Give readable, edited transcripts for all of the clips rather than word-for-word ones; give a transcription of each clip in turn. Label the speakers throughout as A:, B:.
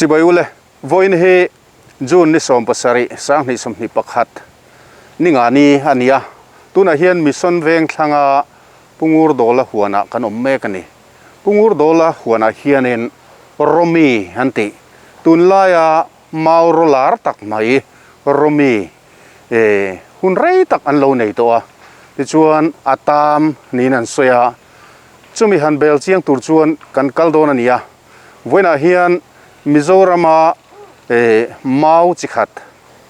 A: Chibai ule, vawiin hi June ni 17, 2021 ni nga ni a ni a, tunah hian Mission Veng thlanga Pu Ngurdawla huanah kan awm mek a ni. Pu Ngurdawla huanah hianin Rawmi an tih, tunlaia mau raw lar tak mai Rawmi hun rei tak an lo nei tawh a, tichuan a tam niin an sawi a, chumi han bel chiang tur chuan kan kal dawn a ni a. Vawiinah hian Mizorama mau chi khat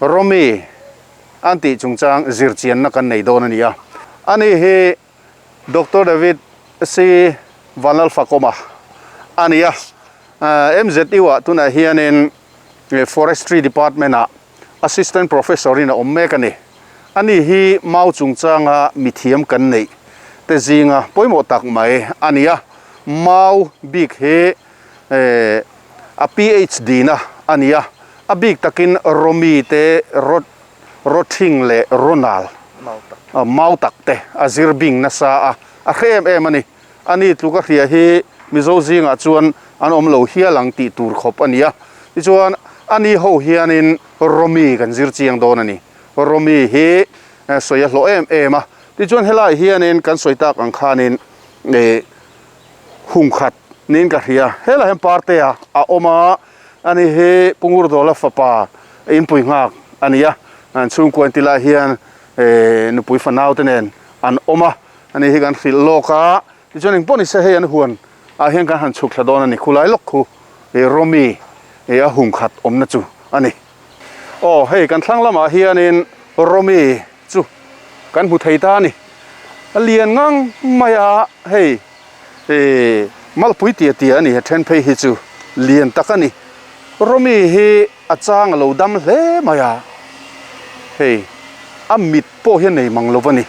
A: Rawmi an tih chungchang zirchianna kan nei dawn a ni a. Ani hi Doctor David C. Vanlalfakawma a ni a. MZU-ah tunah hianin Forestry Department-ah Assistant Professor-in a awm mek a ni. Ani hi mau chungchanga mithiam kan neih te zinga pawimawh tak mai a ni a. Mau bik hi a PhD na a ni a, a bik takin Rawmi te Rawthing leh Rawnal mau tak te a zir bing nasa a, a hre em em a ni. Ani tluk a hria hi Mizo zingah chuan an awm lo hial ang tih tur khawp a ni a. Tichuan ani ho hianin Rawmi kan zir chiang dawn a ni. Rawmi hi sawi a hlawh em em a. Tichuan helaiah hianin kan sawi tak ang khanin hung khat niin ka hria. Helaiah hian Partea a awm a, ani hi Pu Ngurdawla fapa inpui nghak a ni a. An chhungkua inti lai hian nupui fanau te nen an awm a, ani hi kan hrilh lawk a. Tichuan engpawh ni se hei an huan ah hian kan han chhuk thla dawn a ni. Khulai lawk khu Rawmi a hung khat awmna chu a ni. Aw hei kan thlang lamah hianin Rawmi chu kan hmu thei ta a ni. A lian ngang mai a, hei ih malpui tia tia a ni a then phei hi chu lian tak a ni. Rawmi hi a chang a lo dam hle mai a, hei a mit pawh hian nei mang lo va ni.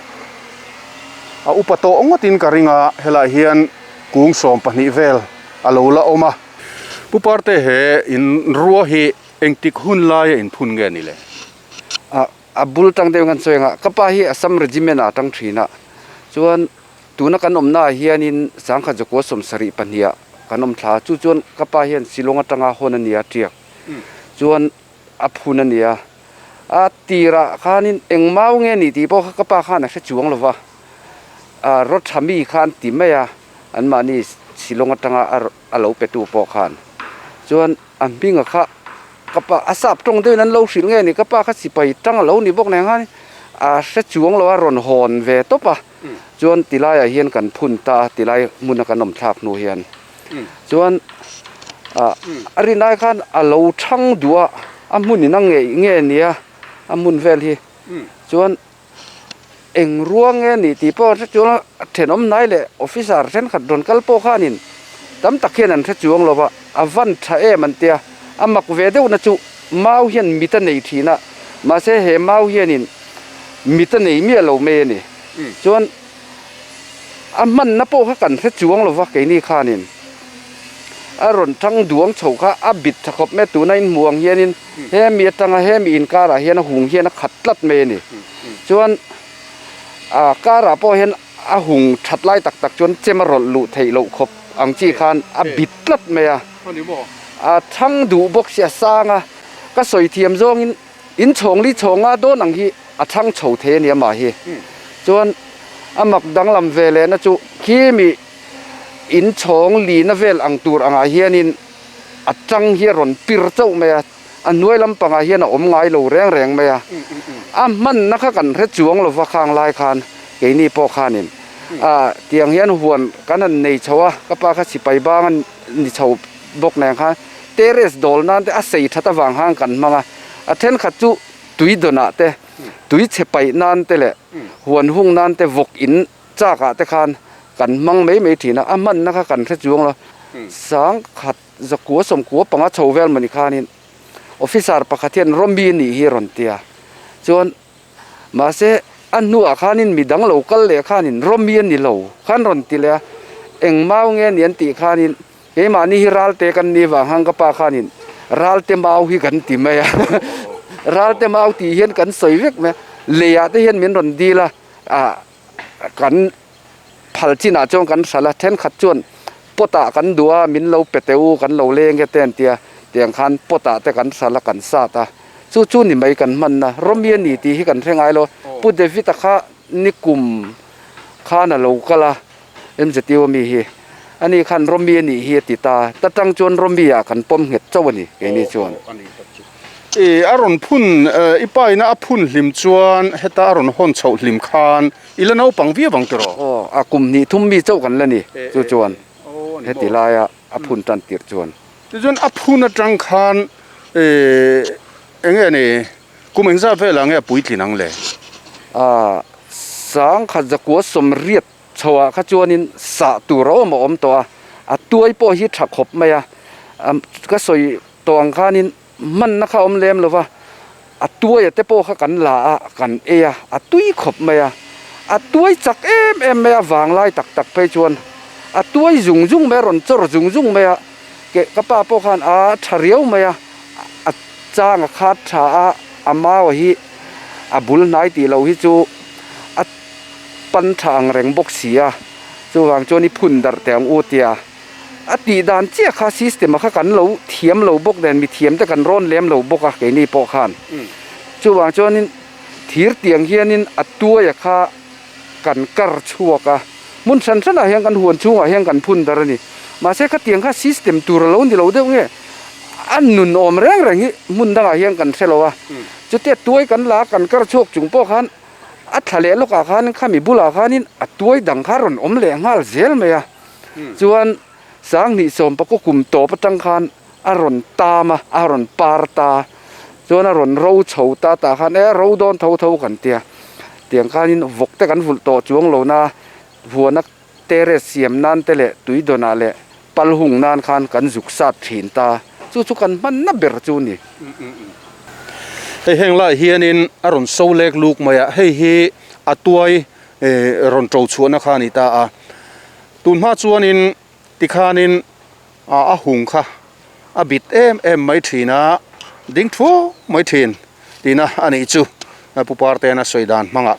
A: A upa tawh ngawtin ka ring a, helaiah hian kung 12 vel a lo la awm a. Pu Parte he in rua hi engtik hun laia inphun nge ni le?
B: A a bul tang deuh in kan sawi ang a, ka pa hi Assam Regiment ah a tang thin a, chuan tuna kan awmna ah hianin sangkhat zakua 72 ah kan awm thla a, chu chuan ka pa hian Shillong atanga hawn a ni a tiak chuan a phun a ni a, a tirah khanin eng mau nge ni tih pawh kha ka pa khan a hre chuang lo va, a raw tha mi kha an ti mai a, anmahni Shillong atanga a lo petu pawh khan chuan. A hminga kha ka pa a sap tawng deuhin an lo hrilh nge ni ka pa kha sipai tang a lo ni bawk nen khan a hre chuang lo a rawn hawn ve tawp a chuan tilaiah hian kan phun ta a tilai hmuna kan awm thlak hnu hian chuan ah a rin ai khan a lo thang duh a a hmun in a ngeih nge nia a hmun vel hi chuan. Eng ruang nge ni tih pawh an hre chuang a, thenawm hnai leh officer thenkhat rawn kal pawh khanin tam tak hian an hre chuang lo va, a van tha em an tia, a mak ve deuhna chu mau hian mit a nei thin a, mahse he mau hianin mit a nei miah lo mai a ni. Chuan a hmanna pawh kha kan hre chuang lo va keini khanin a rawn thang duang chho kha a bit tha khawp mai a, tuna inhmuh ang hianin Hemi atanga hemi inkarah hian a hung hian a khat tlat mai a ni. Chuan a karah pawh hian a hung that lai tak tak chuan chem a rawlh luh theih loh khawp ang chi khan a bit tlat mai a. A thang duh bawk si a sang a, ka sawi thiam zawngin in chhawng li chhawng nga dawn ang hi a thang chho thei a ni amah hi. Chuan a mak danglam ve lehna chu khimi in chhawng lina vel ang tur angah hianin a tang hi a rawn pir chauh mai a, a hnuai lampangah hian a awm ngai lo reng reng mai a, a hmanna kha kan hre chuang lo va khang lai khan keini pawh khanin ah tiang hian huan kan han nei chho a, ka pa kha sipai bang a ni chho bawk nen khan terrace dawl nan te a sei that avang khan kan hmang a, a thenkhat chu tui dawnah te tui chhe paih nan te leh huan hung nan te vawk in chak ah te khan kan hmang mai mai thin a, a hmanna kha kan hre chuang lo. 1000 95 chho vel mawni khanin officer pakhat hian Rawmi nih hi a rawn ti a, chuan mahse a hnuah khanin midang lo kal leh khanin Rawmi a ni lo khan rawn ti leh a, eng mau nge ni an tih khanin keimahni hi Ralte kan ni vang hang ka pa khanin Ralte mau hi kan ti mai a, Ralte mau tih hian kan sawi vek mai a, leiah te hian min rawn dil a, ah. Kan phal chinah chuan kan hralh a, thenkhat chuan pot ah kan duh a, min lo pe teh u, kan lo leng e te an ti a, Tiang khan pot ah te kan hralh a kan sat a, chu chu ni mai kan hman na, Rawmi a ni tih hi kan hre ngai lo. Pu David a kha nikum khan a lo kal a, MZU ami hi, ani khan Rawmi a nih hi a ti ta, ta tang chuan Rawmi ah kan pawm nghet chauh a ni keini chuan.
A: I a rawn phun, i pa ina a phun hlim chuan heta a rawn hawn chhoh hlim khan i la naupang viau ang tiraw?
B: Aw, a kum hnih thum mi chauh kan la ni chu chuan heti laia a phun tan tirh chuan.
A: Tichuan a phun atang khan eng nge ni kum engzat velah nge a puitlin ang le?
B: A sangkhat zakua sawmriat chhoah kha chuanin sah tur a awm a awm tawh a, a tuai pawh hi tha khawp mai a, ka sawi tawh ang khanin hmanna kha a awm lem lo va, a tuaia te pawh kha kan la a, kan ei a, a tui khawp mai a, a tuai chak em em mai a, vanglai tak tak phei chuan a tuai zung zung mai a, rawn chawr zung zung mai a, keh ka pa pawh khan a tha riau mai a, a chang a khat tha a, a mau hi a bul hnai tih loh hi chu a pan tha ang reng bawk si a, chuvang chuan i phun darh teh ang u tia a tih dan chiah kha system a kha kan lo thiam lo bawk nen mi thiam te kan rawn lem lo bawk a keini pawh khan chuvang chuanin thir tiang hianin a tuaia kha kan kar chhuak a hmun hran hranah hian kan huan chhungah hian kan phun darh a ni mahse khatiang kha system tur a lo ni lo deuh nge a nun awm reng reng hi hmun dangah hian kan hre lo a chutia tuai kan la kan kar chhuak chung pawh khan A thla leh lawkah khan khami bulah khanin a tuai dang kha rawn awm leh nghal zel mai a, chuan Sanghnih sawmpakaw kum tawp atang khan a rawn tam a, a rawn par ta, chuan a rawn ro chho ta tah khan e ro dawn tho tho kan tia, tiang khanin vawk te kan vulh tawh chuang lo na, huana terrace siam nan te leh tui dawnah leh pal hung nan khan kan zuk sat thin ta, chu chu kan hmanna ber chu a ni.
A: Hei heng lai hianin a rawn so lek luk mai a, hei hi a tuai rawn to chhuahna kha a ni ta a, tun hma chuanin tikhanin a hung kha a bit em em mai thin a, ding thuau mai thin tihna a nih chu Pu Partena sawi dan hmangah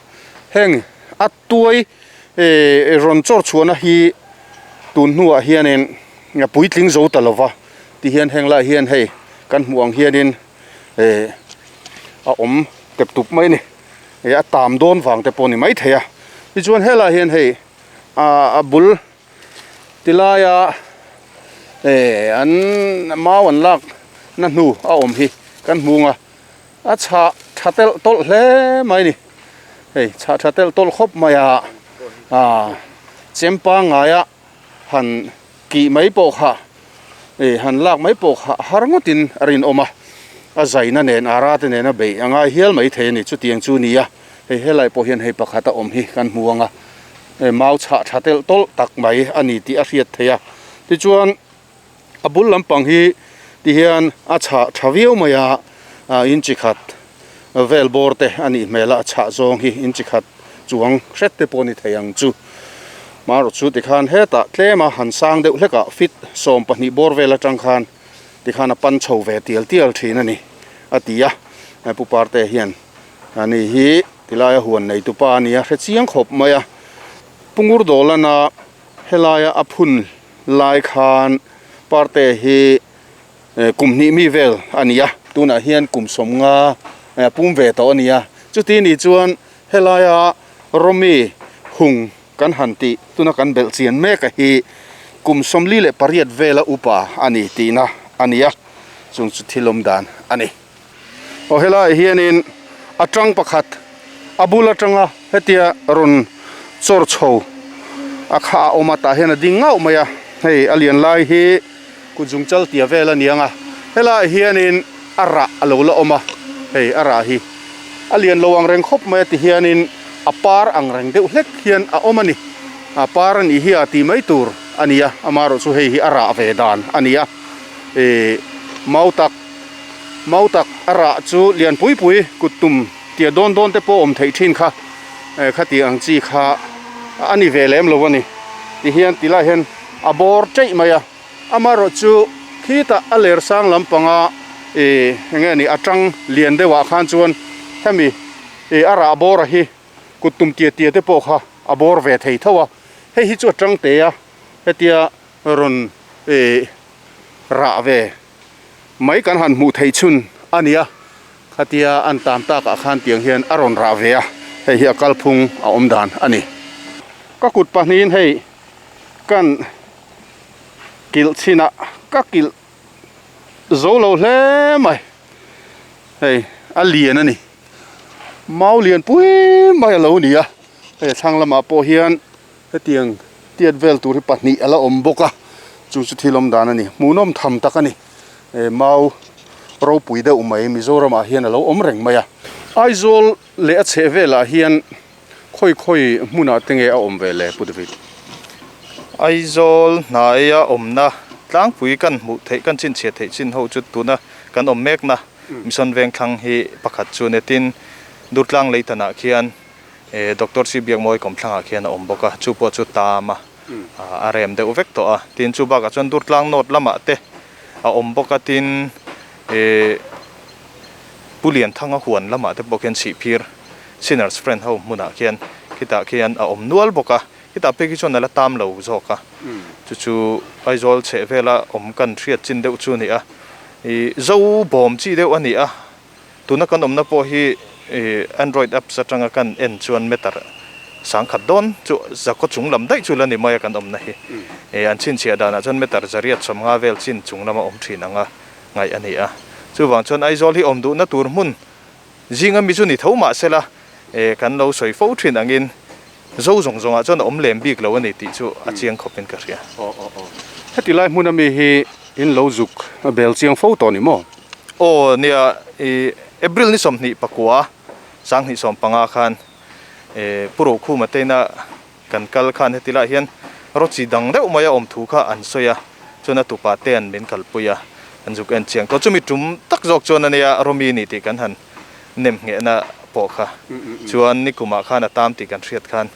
A: heng a tuai rawn chawr chhuahna hi tun hnuah hianin puitling zo ta lova ti hian heng lai hian hei kan hmuh ang hianin a awm tep tup mai a ni a tam dawn vang te pawh a ni maithei a tichuan helaiah hian hei a bul Tilaia an mau an lak na hnu a awm hi kan hmung a, a chhah tha telh tawlh hle mai a ni. Hei chhah tha telh tawlh khawp mai a, aaa chem pangngaia han kih mai pawh kha ih han lak mai pawh kha har ngawtin a rinawm a, a zaina nen ara te nena beih a ngai hial mai thei a ni chutiang chu ni a. Hei helai pawh hian hei pakhat a awm hi kan hmu ang a, mau chhah tha telh tawlh tak mai a ni tih a hriat theih a. Tichuan a bul lampang hi ti hian a chhah tha viau mai a, inchi khat vel bawr te a nih hmel a, a chhah zawng hi inchi khat chuang hret te pawh a ni thei ang chu. Marawh chu tikhan hetah tlem a han sang deuh hlek ah feet 12 bawr vel atang khan tikhan a pan chho ve tial tial thin a ni a ti a, Pu Parte hian. Ani hi tilaia huan nei tupa a nia hre chiang khawp mai a, Pu Ngurdawlana helaia a phun lai khan Parte hi kum hnih mi vel a ni a, tunah hian kum 50 pum ve tawh a ni a, chuti ni chuan helaia Rawmi hung kan han tih tuna kan belh chian mek a hi kum 48 vela upa a ni tihna a ni a, chung chu thil awm dan a ni. Aw helaiah hianin a tang pakhat a bul atanga hetia rawn chawr chho a kha a awm a tah hian a ding ngauh mai a hei a lian lai hi kut zung chal tia vel a ni ang a helaiah hianin a rah a lo la awm a hei a rah hi a lian lo ang reng khawp mai a ti hianin a par ang reng deuh hlek hian a awm a ni a par a nih hi a tih mai tur a ni a amaherawh chu hei hi a rah ve dan a ni a ih mau tak. Mau tak a rah chu lian pui pui kut tum tia dawn dawn te pawh awm theih thin kha khati ang chi kha a ni ve lem lo a ni. Ti hian ti lai hian a bawr cheih mai a, amaherawh chu khitah a ler sang lampanga ih eng nge ni a tang lian deuh ah khan chuan hemi ih a rah bawr a hi kut tum tia tia te pawh kha a bawr ve thei tho a, hei hi chu a tang te a hetia rawn ih rah ve. Mai kan han hmuh theih chhun a ni a, khatia an tam takah khan tiang hian a rawn rah ve a, hei hi a kalphung a awm dan a ni. Ka kut pahnihin hei kan kilh chhinah ka kilh zo lo hle mai, hei a lian a ni, mau lian pui mai a lo ni a, hei a thlang lamah pawh hian Hetiang tiat vel tur hi pahnih a la awm bawk a, chu chu thil awm dan a ni. Hmuhnawm tham tak a ni. Eh mau ropui deuh mai Mizoramah hian a lo awm reng mai a. Aizawl leh a chheh velah hian khawi khawi hmunah te nge a awm ve le Pu David?
C: Aizawl hnaia awmna tlangpui kan hmuh theih kan chhinchhiah theih chin ho chu tuna kan awm mekna Mission Vengthlang hi pakhat chu netin Durtlang Leitanah khian Doctor C Biakmawi kawmthlangah khian a awm bawk a, chu pawh chu tam a, a rem deuh vek tawh a. Tin, chu bakah chuan Durtlang North lamah te a awm bawk a, tin Pu Lianthanga huan lamah te pawh khian Chhihphir Sinners Friend ho hmunah khian khitah khian a awm nual bawk a, khitah phei khi chuan a la tam lo zawk a, chu chu Aizawl chheh vela awm kan hriat chin deuh chu a ni a, ih zo bawm chi deuh a ni a. Tuna kan awmna pawh hi Android apps atanga kan en chuan meter sangkhat dawn chu zakaw chung lam daih chu la ni mai a kan awmna hi. An chhinchhiah danah chuan meter zariat 50 vel chin chung lama awm thin anga ngaih a ni a. Chuvang chuan Aizawl hi awm duhna tur hmun zinga mi chu ni tho mah sela kan lo sawi fo thin angin Zo zawng zawngah chuan a awm lem bik lo a ni tih chu a chiang khawpin ka hria.
A: Aw aw aw. Heti lai hmuna mi hi in lo zuk a bel chiang fo tawh ni maw?
C: Aw nia, i April ni 20 pakua 2015 khan Pu Rokhuma teina kan kal khan heti lai hian rawchi dang deuh mai a awm thu kha an sawi a, chuan a tupa tean min kalpui a, an zuk en chiang tawh. Chumi tum tak zawk chuan a nia Rawmi ni tih kan han nem nghehna pawh kha chuan nikumah khan a tam tih kan hriat khan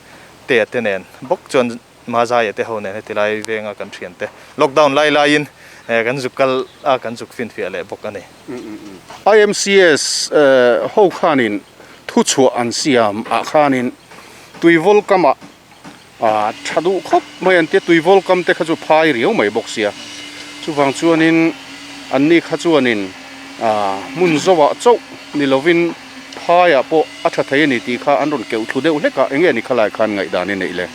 C: Tea te nen bawk chuan Mazaia te ho nen heti lai venga kan thian te lockdown lai laiin kan zuk kal a kan zuk finfiah leh bawk a ni.
A: IMCS ho khanin thuchhuah an siam ah khanin Tuivawl kamah A tha duh khawp mai an tia tuivawl kam te kha chu phai riau mai bawk sia chuvang chuanin anni kha chuanin ah hmun zawhah chauh ni lovin phaiah pawh a tha thei a ni tih kha an rawn keuh thlu deuh hlek a eng nge ni khalai khan ngaihdan i neih le?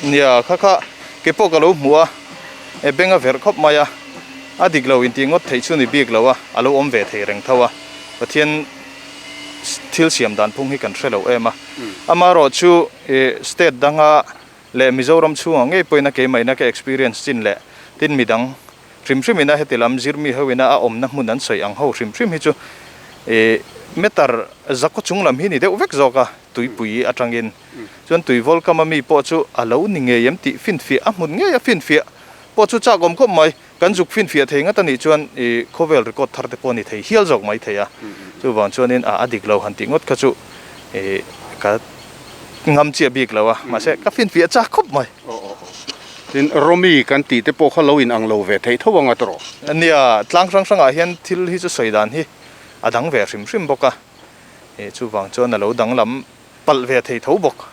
C: Nia kha kha ke pawh ka lo hmu a e beng a verh khawp mai a a dik lo intih ngawt theih chu ni bik lo a a lo awm ve thei reng tho a Pathian thil siam dan phung hi kan hre lo em a amaherawh chu I state danga leh Mizoram chhungah ngei pawhin a keimahina ka experience chin leh tin midang hrim hrimina heti lam zirmi hoina a awmna hmun an sawi ang ho hrim hrim hi chu i meter zakaw chung lam hi ni deuh vek zawk a tuipui atangin chuan tuivawl kama mi pawh chu a lo ni ngei em tih finfiah a hmun ngei a finfiah pawh chu chak awm khawp mai. Kan zuk finfiah thei ngat a nih chuan i khawvel record thar te pawh a ni thei hial zawk mai thei a, chuvang chuanin a a dik lo han tih ngawt kha chu i ka ngam chiah bik lo a, mahse ka finfiah chak khawp mai.
A: Tin, Romi kan tih te pawh kha lo in ang lo ve theih tho ang a tawh.
C: Nia, tlang hrang hrangah hian thil hi chu sawi dan hi a dang ve hrim hrim bawk a, i chuvang chuan a lo danglam palh ve thei tho bawk.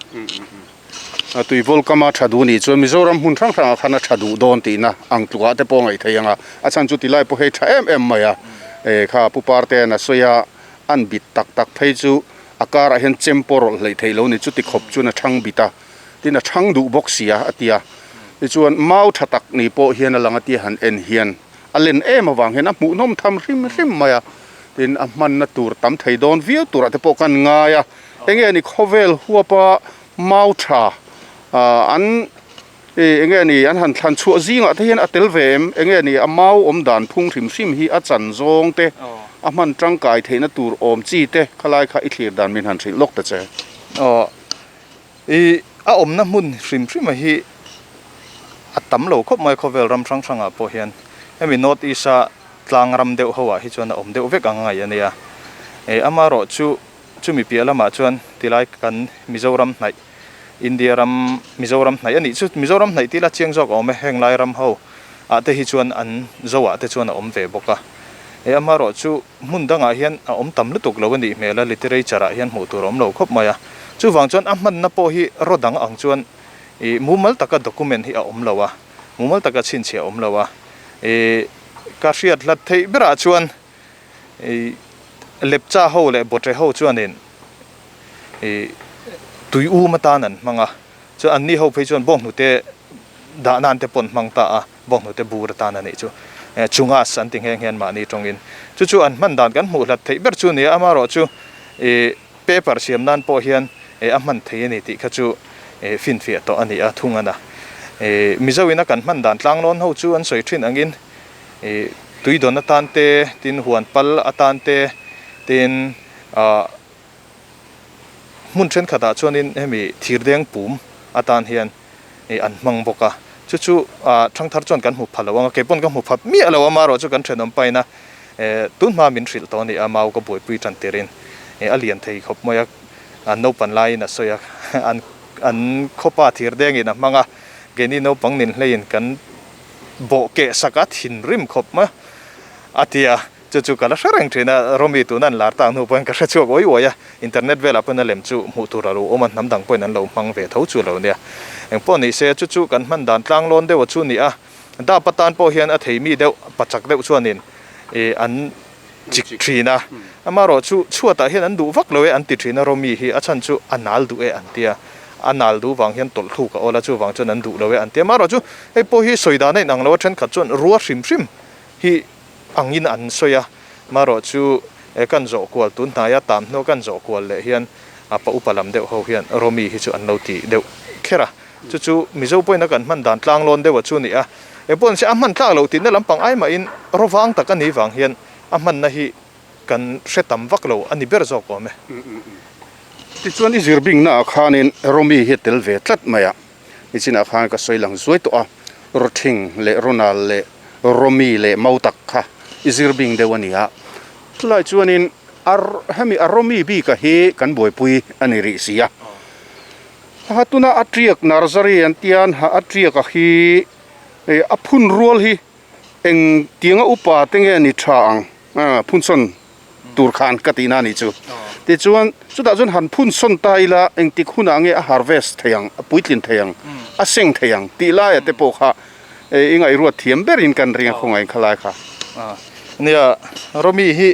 A: A tui volkam a tha duh nih chuan Mizoram hmun hrang hrangah khan a tha duh dawn tihna ang tlukah te pawh a ngaih thei ang a, a chhan chu tilai pawh hei tha em em mai a, eh kha Pu Partea'n a sawi a, an bit tak tak phei chu a karah hian chem pawh rawlh hleih theih lo ni, chuti khawp chuan a thang bit a, tin a thang duh bawk si a, a ti a, tichuan mau tha tak ni pawh hian a lang a tia han en hian a len em avang hian a hmuhnawm tham hrim hrim mai a, tin a hmanna tur tam thei dawn viau turah te pawh kan ngai a, enge ni khawvel huapa mau tha an enge ni an han thlan chhuah zingah te hian a tel ve em, enge ni a mau awm dan phung hrim hrim hi a chan zawng te a hman tangkai theihna tur awm chi te khalai kha i thlir dan min han hrilh lawk ta che.
C: Aw I a awmna hmun hrim hrim a hi a tam lo khawp mai khawvel ram hrang hrangah pawh hian hemi North East a tlang ram deuh ho ah hi chuan a awm deuh vek ang a ngaih a nia. E amaherawh chu chumi piah lamah chuan tilai kan Mizoram hnaih India ram Mizoram hnaih a nih chu Mizoram hnaih tila chiang zawk a awm e heng lai ram ho ah te hi chuan an zo ah te chuan a awm ve bawk a. E amaherawh chu Hmun dangah hian a awm tam lutuk lo a nih hmel a, literature ah hian hmuh tur a awm lo khawp mai a. Chuvang chuan a hmanna pawh hi raw dang ang chuan ih mumal taka document hi a awm lo a, mumal taka chhinchhiah a awm lo a. Ih Ka hriat hlat theih berah chuan ih Lepcha ho leh Bawṭe ho chuanin ih tui um atan an hmang a, chuan anni ho phei chuan bawnghnute dah nan te pawh an hmang ta a, bawnghnute bur atan a nih chu. Chungas an ti nghe nghe an mahni tawngin. Chu chu an hman dan kan hmuh hlat theih ber chu a ni a, amaherawhchu ih Paper siam nan pawh hian a hman thei a ni tih kha chu finfiah tawh a ni a, thung a na. Mizo ina kan hman dan tlanglawn ho chu an sawi thin angin tuidawn atan te, tin huan pal atan te, tin hmun thenkhatah chuanin hemi thirdeng pum atan hian an hmang bawk a. Chu chu thangthar chuan kan hmu pha lo ang a, kei pawn ka hmu pha miah lo a, amaherawh chu kan thenawm paina tun hma min hrilh tawh a ni a, mau ka buaipui tan tirin a lian thei khawp mai a, an naupan laiin a sawi a, an an khawpa thirdengin a hmang a, keini naupang nin hleiin kan bawh keh sak a, thinrim khawp mai a ti a. Chu chu ka la hre reng thin a, Romi tuna an lar tak hnu pawhin ka hre chhuak uai uai a, internet velah pawhin a lem chu hmuh tur a lo awm a, hnam dang pawhin an lo hmang ve tho chu a lo nia. Engpawh ni se, chu chu kan hman dan tlang lawn deuh a chu ni a, dap atan pawh hian a thei mi deuh, pachak deuh chuanin ih an chik thin a, amaherawh chu chhuatah hian an duh vak lo e an ti thin a, Romi hi a chhan chu a nal duh e an ti a, a nal duh vang hian tawlh thluk a awl a, chuvang chuan an duh lo e an ti a, amaherawh chu hei pawh hi sawi dan a inang lo a, thenkhat chuan rua hrim hrim hi angin an sawi a, marawh chu kan zawh kual tun hnaia tam hnu kan zawh kual leh hian a pa upa lam deuh ho hian Romi hi chu an lo ti deuh kher a, chu chu Mizo pawhin a kan hman dan tlang lawn deuh a chu ni a, engpawh ni se a hman tlak loh tihna lampang ai mahin rawvang tak a nih vang hian a hmanna hi kan hre tam vak lo a ni ber zawk awm e.
A: Tichuan i zir bingnaah khanin Romi hi a tel ve tlat mai a. Nichinah khan ka sawi lang zuai tawh a, Rawthing leh Ronald leh Romi leh Mautak kha i zir bing deuh a ni a. Chulai chuanin a hemi a Romi bika hi kan buaipui a ni rih si a. Ha tuna a tiak nursery an tian ha a tiaka hi a phun rual hi eng tianga upa te nge ni tha ang phunsawn tur khan ka tihna a nih chu. Tichuan, chutah chuan han phun sawn ta ila engtik hunah nge a harvest thei ang, a puitlin thei ang, a seng thei ang tih laia te pawh kha i ngaihruat thiam berin kan ring a khawngaih kha lai kha.
C: Nia, Romi hi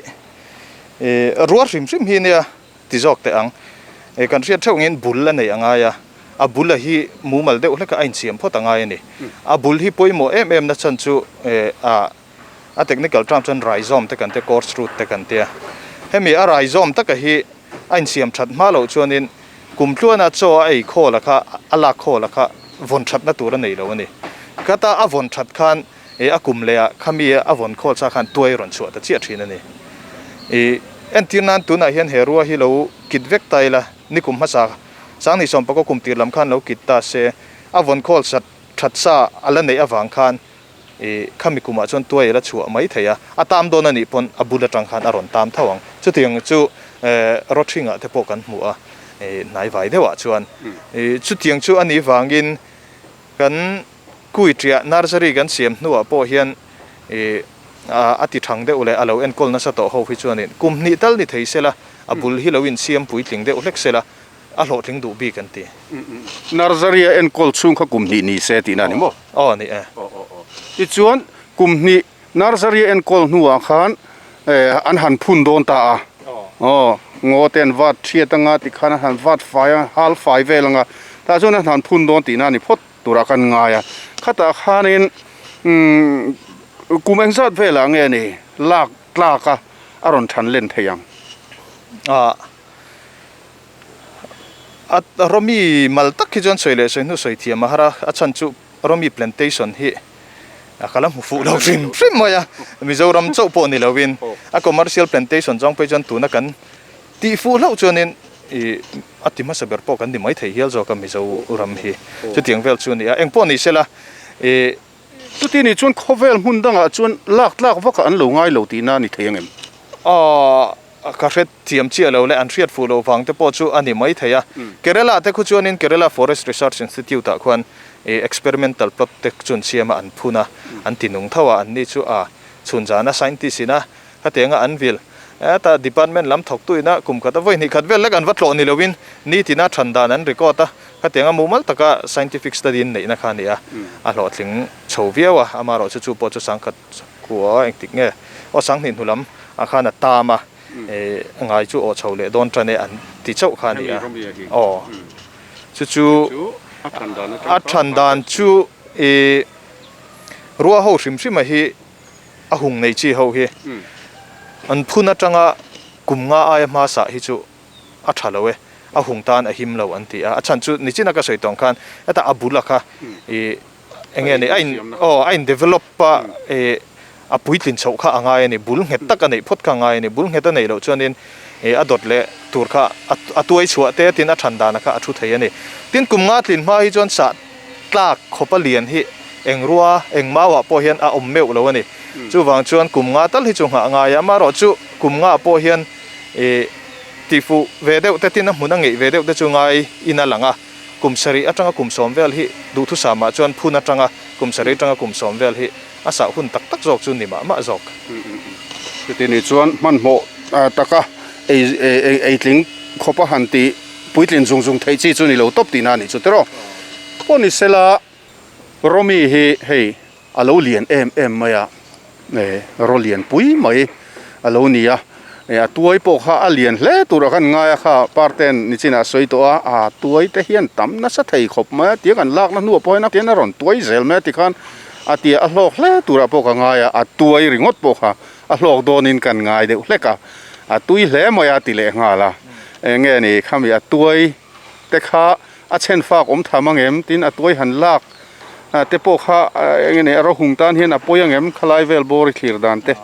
C: rual hrim hrim hi nia ti zawk teh ang. Kan hriat theuh angin bul a neih a ngai a, a bul a hi mumal deuh hlek a a insiam phawt a ngai a ni. A bul hi pawimawh em em na chhan chu a. A technical term chuan rhizome te kan tia, coarse root te kan tia. Hemi a rhizome taka hi a insiam that hma loh chuanin kum tluana chaw a ei khawl a kha, a lak khawl a kha vawn thatna tur a nei lo a ni. Khata a vawn that khan ih a kum leh ah khami a vawn khawl sa khan tuai rawn chhuah ta chiah thin a ni. Ih entir nan tunah hian he rua hi lo kit vek ta ila, nikum hmasa Sangni sawmpakaw kum tir lam khan lo kit ta se, a vawn khawl sat that sa a la neih avang khan I khami kumah chuan tuai a la chhuah mai thei a, a tam dawn a nih pawn a bul atang khan a rawn tam tho ang. Chutiang chu rawthringah te pawh kan hmu a, hnaivai deuhah chuan. Chutiang chu a nih vangin kan Kuiṭiah nursery kan siam hnuah pawh hian a ti thang deuh leh a lo enkawl nasa tawh ho hi chuanin kum hnih tal ni thei sela, a bul hi lo insiam puitling deuh hlek sela, A hlawhtling duh bik an ti.
A: Nursery a enkawl chhung kha kum hnih ni se tihna a ni maw?
C: Aw ni e.
A: Tichuan kum hnih nursery a enkawl hnuah khan an han phun dawn ta a. Aw ngaw te an vat thiat anga tikhan an han vat fai a, hal fai vel anga tah chuan an han phun dawn tihna a ni phawt turah kan ngai a. Khatah khanin kum engzat velah nge ni lak tlak a a rawn than len thei ang?
C: A Romi mal tak hi chuan sawi leh sawi hnu sawi thiam a har a, a chhan chu Romi plantation hi ka la hmu fuh lo hrim hrim mai a, Mizoram chauh pawh ni lovin a commercial plantation zawng phei chuan tuna kan tih fuh hlauh chuanin ih a ti hmasa ber pawh kan ni mai thei hial zawk a Mizoram hi chutiang vel chu a ni a, engpawh ni sela ih.
A: Chuti nih chuan khawvel hmun dangah chuan lak tlak vakah an lo ngai lo tihna a ni thei ang em?
C: Aw. Ka hre thiam chiah lo leh an hriat fuh loh vang te pawh chu a ni mai thei a. Kerala te khu chuanin Kerala Forest Research Institute ah khuan ih experimental plot te chu an siam a, an phun a, an ti nung tho a, an ni chu a chhun zana scientist ina khatianga an vil heta department lam thawktu ina kum khat a vawi hnih khat vel lek an va tlawh ni loin nitina than dan an record a, Khatianga mumal taka scientific study in neihna kha a ni a, a hlawhtling chho viau a, amaherawhchu chu pawh chu sangkhat kua engtik nge aw sanghnih hnu lam ah khan a tam a, ngai chu aw chho leh dawn tan e an ti chauh kha a ni a, aw chu chu a than dan chu ih rua ho hrim hrim a hi a hung nei chi ho hi an phun atanga kum nga aia hmasa hi chu a tha lo e, a hung tan a him lo an ti a, a chhan chu nichina ka sawi tawng khan heta a bul a kha ih eng nge ni a in aw a in develop a ih a puitlin chhoh kha a ngai a ni, bul nghet tak a neih phawt kha a ngai a ni, bul nghet a neih loh chuanin ih a dawt leh tur kha a tuai chhuah te tin a than dan a kha a thu thei a ni. Tin kum nga tlin hma hi chuan sah tlak khawpa lian hi eng rua eng mauah pawh hian a awm meuh lo a ni. Chuvang chuan kum nga tal hi chu nghah a ngai a, amaherawhchu kum nga pawh hian Ih, tihfuh ve deuh te tin a hmun a ngeih ve deuh te chu ngai in a lang a, kum sarih atanga kum sawm vel hi duhthusam ah chuan phun atanga kum sarih atanga kum sawm vel hi a sah hun tak tak zawk chu ni mah mah zawk.
A: Chuti ni chuan hmanhmawh taka ei ei tling khawp a han tih puitlin zung zung theih chi chu ni lo tawp tihna a nih chu tiraw. Pawh ni sela Romi hi hei A lo lian em em mai a, eh raw lian pui mai a lo ni a, eh a tuai pawh kha a lian hle turah khan ngai a kha parten nichinah a sawi tawh a, a tuai te hian tam nasa thei khawp mai a tiang an lakna hnuah pawh hian a tian a rawn tuai zel mai a tikhan a tia a hlawk hle turah pawh ka ngai a, a tuai ringawt pawh kha a hlawk dawnin kan ngai deuh hlek a, a tui hle mai a ti leh nghal a, eng nge ni khami a tuai te kha a chhen fak awm tham ang em tin a tuai han lak te pawh kha eng nge a rawhung tan hian a pawi ang em khalai vel bawr i thlir dan te.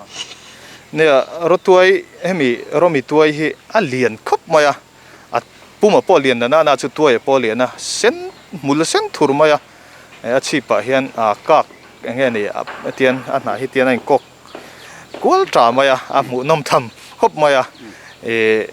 C: Nia rawtuai hemi rawmi tuai hi a lian khawp mai a, a puma pawh lian na nana chu tuai a pawh lian a sen hmul sen thur mai a, a chhip ah hian a kak eng nge ni tian a hnah hi tian a inkawk kual ta mai a, a hmuhnawm tham khawp mai a ih